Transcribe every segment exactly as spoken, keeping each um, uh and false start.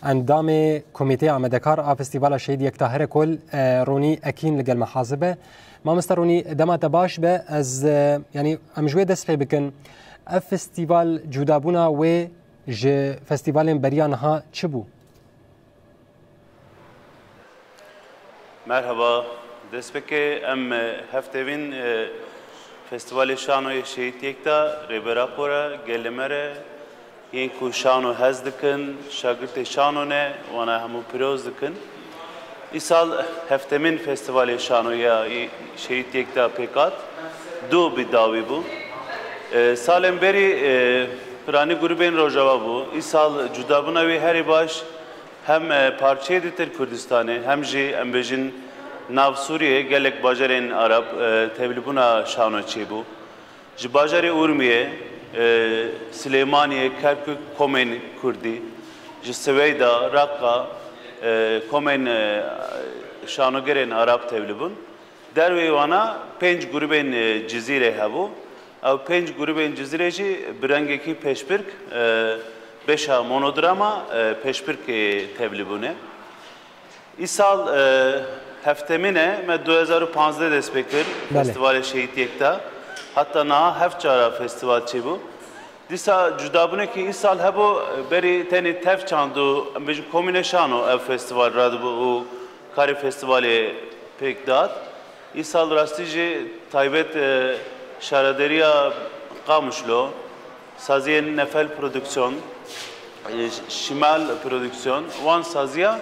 Endamê Komîteya Amadekar a Festîvala Şehîd Yekta Herekol, e, Ronî Ekîn li gel me hazir be. Mamoste Ronî, dema te baş be, ez, e, yanî em ji wê dest pê bikin. Ev festîval cudabûna wê ji festîvalên beriya niha çi bû? Merhaba. Destpêkê em, e, heftevîn, e, Festîvalê Şanoyê Şehîd Yekta Rêbera xwe re, gelê me re, yên ku şano hez dikin, şagirtê şano ne, wana hemû pîroz dikin. Îsal heftemîn Festîvalê Şanoya Şehîd Yekta pêk hat, du bi dawî bû. E, salên berî, e, piranî grûbên Rojava bû. Îsal cudabûna wî herî baş hem, e, parçeyê dîtir Kurdistanê, hem jî em bêjin nav Sûriyê gelek bajarên Arab, e, tevlîbûna şano çêbû. Ji bajarê Urmiyê, e, Silêmaniyê, Kerkûk komên Kurdî, ji Siweyda, Raqqa, e, komên, e, şanogerên Arab tevlî bûn. Derveyî wana pênc grûbên, e, Cizîrê hebû. Ew pênc grûbên Cizîrê jî bi rengekî pêşbirk, e, beşa monodrama, e, pêşbirkê tevlî bûne. Îsal, e, heftemîn e, me du hezar û panzdeh dest pê kir, Belê. Festîvalê Şehîd Yekta. Heta niha heft cara festîval çêbû. Dîsa cudabûnekî îsal hebû, berî tenê tev çand û, em bêjin, komîne şano ev festîval radibû û karê festîvalê pêk dihat. Îsal rastî jî taybet, e, şarederiya Qamişlo, saziyên Nefel Produksiyon, e, Şimal Produksiyon, wan saziya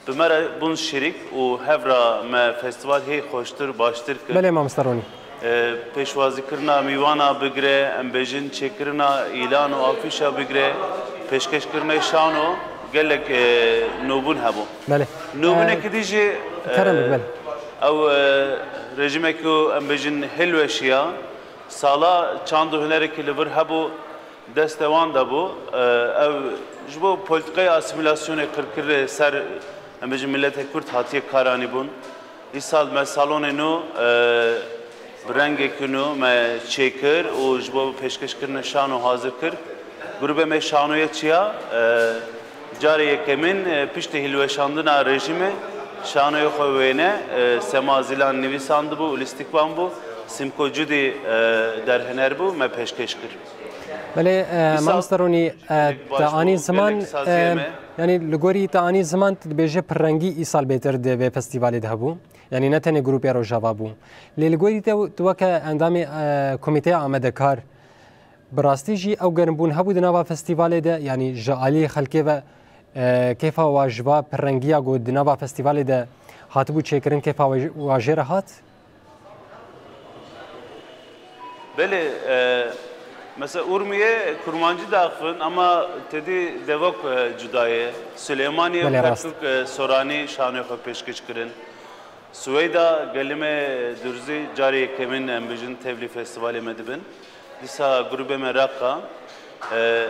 bi me re bûn şirîk û hev re me festîval hê xweştir, baştir kir. Belê, mamoste Ronî. E, pêşwazîkirina mîvana bigire, em bêjin çêkirina îlan û afîşa bigire, pêşkêşkirina şano gelek, e, nûbûn hebû. Belê. Nûbûnekî E, dî jî, e, kerem bik, belê. Ew, e, rejîmek ku em bêjin hilweşiya, sala çand û hunerekî li vir hebû, destê wan de bû. E, ew ji bo polîtîkaya asîmîlasyonê qirkirê ser, em bêjin, miletê Kurd hatiye karanîbûn. Îsal me salonê nû, e, bi rengekî nû me çêkir û ji bo pêşkêşkirina şano hazir kir. Grûbê me şanoyê çiya, e, carê yekemîn, e, piştî hilweşandina rejîmê şanoyê xwe wêne, e, Sema Zilan nivîsandibû û lîstikvan bû, Simko Cudî, e, derhêner bû, me pêşkêş kir. Belê, e, Îsal mamoste Ronî, e, gelek baş te anî bû, ziman, gelek saziyê e, me. Yanî li gorî te anî ziman, tu dibêje pirrengî îsal bêtir di vê festîvalê de hebû. Yanî ne tenê grûpê Rojava bû. Lê li gorî te, tu weke endamê, e, komîteya amadekar, bi rastî jî ew germbûn hebû di nava festîvalê de, yanî ji alî xelkê ve, e, kêfa wa ji va pirrengiya ku di nava festîvalê de hatibû çêkirin, kêfa wa, wa jê re hat? Belê, e, mesela Urmiye kurmancî diaxivin, ama tedî devok, e, cuda ye. Silêmaniyê û Belê, rast. Kerkûk, e, soranî şanê xwe pêşkêş kirin. Siweyda gelê me Durzî carê yekemîn, em bêjin, tevlî festîvalê me dibin. Dîsa grûbê me Raqqa. E,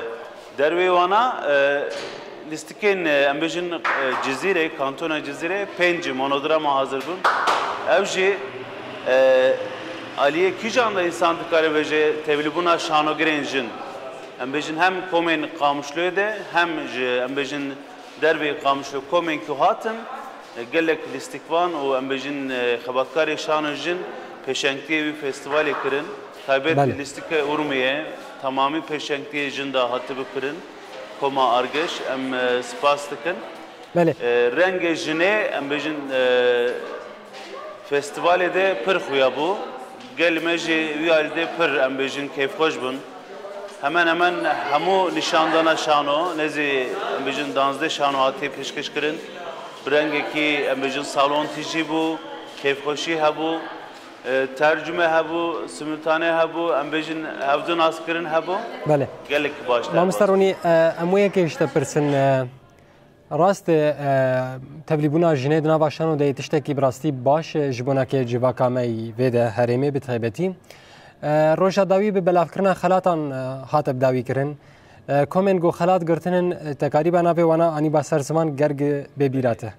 derveyî wana, e, lîstikên, e, em bêjin, e, Cizîrê, kantona Cizîrê pênc monodrama hazir bûn. Ew jî, e, aliyê kîjan de însan dikare bêje tevlîbûna şanogerên jin. Em bêjin hem komên Qamişloyê de hem ji, em bêjin, derveyî Qamişlo komên ku hatin, e, gelek lîstikvan û, em bêjin, e, xebatkarê şano jin pêşengtiyê wî festîvalê kirin. Taybet Belê. Lîstikê Urmiyê temamî pêşengtiyê jin de hatibû kirin. Koma Argeş, em, e, spas dikin. Belê. E, rengê jinê, em bêjin, e, festîvalê de pir xuya bû. Gel me jî wî alî de pir, em bêjin, kêfxweş bûn. Hemen hemen hemû nîşandana şano, nêzî, em bêjin, danzdeh şano hatiye pêşkêş kirin. Bi rengekî, em bêjin, salon tîjî bû, kêfxweşî hebû, e, tercume hebû, simultane hebû, em bêjin, hevdu naskirin hebû. Belê. Gelek baş Mamoste derbas. Ronî, e, em wê yekê ji te pirsin, e, Rast e, e, tevlîbûna jinê di nava şano de yê tiştekî bi rastî baş e, ji bona ke civaka me yî vê de herêmê bi taybetî. E, roja dawî bi belavkirina xelatan, e, hate bidawîkirin. E, komên ku xelat girtinin, e, te karîba navê wana anîba ser ziman ger gi bê bîra te?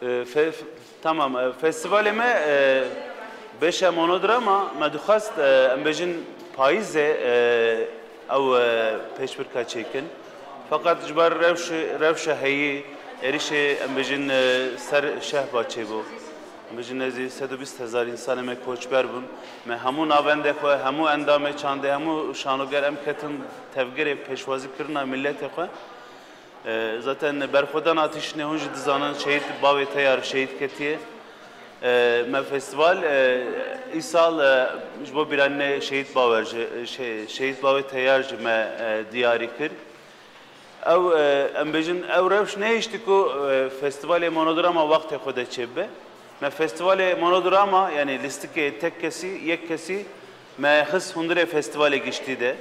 E, fe-, f-, tamam, e, festîvalê me, e, beşa monodrama, me dixwest, e, em bêjin payîzê, e, Ew, e, pêşbirka çêkin. Feqet ji ber rewş-, rewşa heyî êrişê, em bêjin, e, ser şehba çêbû. Em bêjin nêzî sed û bîst hezar însanê me koçber bûn. Me hemû navendê xwe, hemû endamê çandê, hemû şanoger em ketin tevgirê pêşwazîkirina miletê xwe. E, zaten berxwedana tîşinê hûn jî dizanin şehîd bavê teyar şehîd ketiye. E, me festîval, e, îsal, e, ji bo bîranînê şehîd bawer jî, e, şe-, şehîd bavê teyar jî me, e, diyarî kir. Ew, e, em bêjin, ew rewş nehiştî ku, e, festîvalê monodrama wextê xwe de çêbibe. Me festîvalê monodrama, yanî lîstikê tek kesî, yek kesî, me xist hundirê festîvalê giştî de.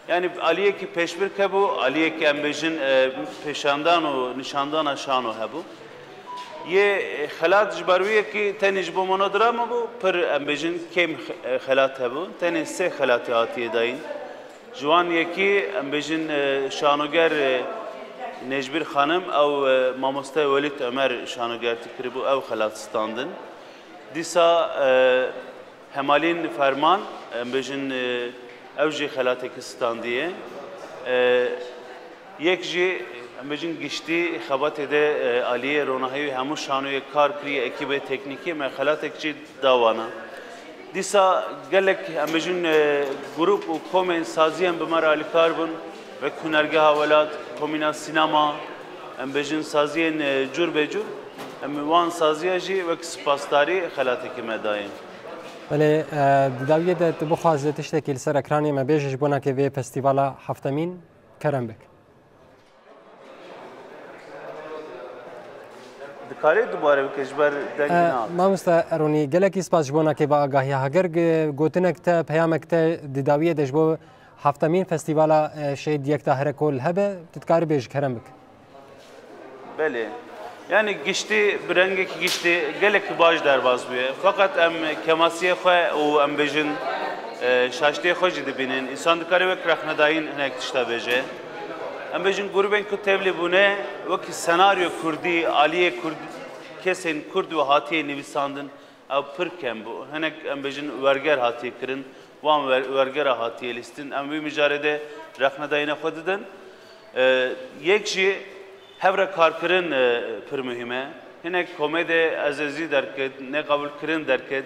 Yanî aliyekî pêşbirk hebû, aliyekî em bêjin, e, pêşandan û nîşandana şano hebû. Yê, e, xelat ji ber wî yekî tenê ji bo monodrama bû, pir em bêjin kêm xe-, e, xelat hebû. Tenê sê xelatê hatiye dayîn. Ji wan yekî, em bêjin, e, şanoger, e, Necbîr Xanim, ew, e, mamoste Welîd Ömer şanogertî kiribû, ew xelat standin. Dîsa, e, Hemalîn Ferman, em bêjin, e, ew jî xelatekî standiye. E, yek jî, em bêjin, giştî xebatê de, e, aliyê ronahiyê hemû şanoyê kar kiriye, ekîbê teknîkî me xelatek jî da wana. Dîsa gelek, em bêjin, e, grup û komên saziyên bi me re alîkar bûn, wek Hunergeha Welat, Komîna Sînema, em bêjin saziyên, e, cûr be cûr, em wan saziya jî wek spasdarî xelatekî me dayîn. Belê, e, di dawiyê de tu bixwazî tiştekî li ser ekranê me bêjî ji bona ke vê festîvala heftemîn, kerem bik. Dikarî dubare bike ji ber dengê E, na. Mamoste Eronî, gelekî spas ji bona ke va agahiya heger g-, gotinek te, peyamek te di dawiyê de ji bo heftemîn festîvala, e, Şehîd Yekta Herekol hebe, tu dikarî bêjî kerem bik. Belê. Yanî giştî, bi rengekî giştî gelekî baş derbas bûye. Feqet em kemasiyê xwe û em bêjin, e, şaştiyê xwe jî dibînin. Însan dikare wek rexnedayîn hinek tişta bêje. Em bêjin grûbên ku tevlî bûne, wekî senaryo kurdî, aliyê kurd, kesên kurd û hatiye nivîsandin, ew pir kem bû. Hinek, em bêjin, werger hatiye kirin, wan wer-, wergera hatiye lîstin. Em wî mijarê de rexnedayîna xwe didin. E, yek jî hev re karkirin, e, pir muhîm e. Hinek komê de ez ê zî derket, neqebûlkirin derket.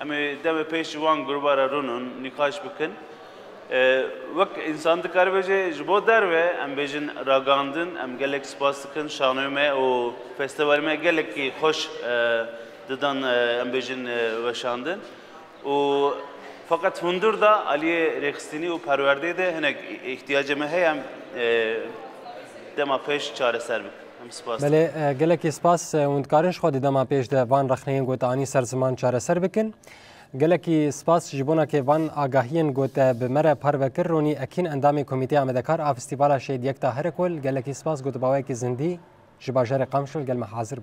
Em ê demê pêş ji wan gruba re rûnin, nîqaş bikin. E, wek însan dikare bêje, ji bo derve, em bêjin ragandin, em gelek spas dikin şanoyê me û festîvalê me gelekî xweş, e, didan, e, em bêjin, e, weşandin. Û feqet hundir de aliyê rêxistinî û perwerdeyê de hinek îhtiyacê me heye, em, e, dema pêş çareser bikin. Em spas dikin. Belê, e, gelekî spas, e, hûn dikarin ji xwe di dema pêş de van rexneyên ku te anî ser ziman çareser bikin. Gelekî spas ji bona ke van agahiyên ku te bi me re parve kir, Ronî Ekîn, endamê Komîteya Amedekar a Festîvala Şehîd Yekta Herekol, gelekî spas ku tu bi awayekî zindî ji bajarê Qamşlo li gel me hazir bû.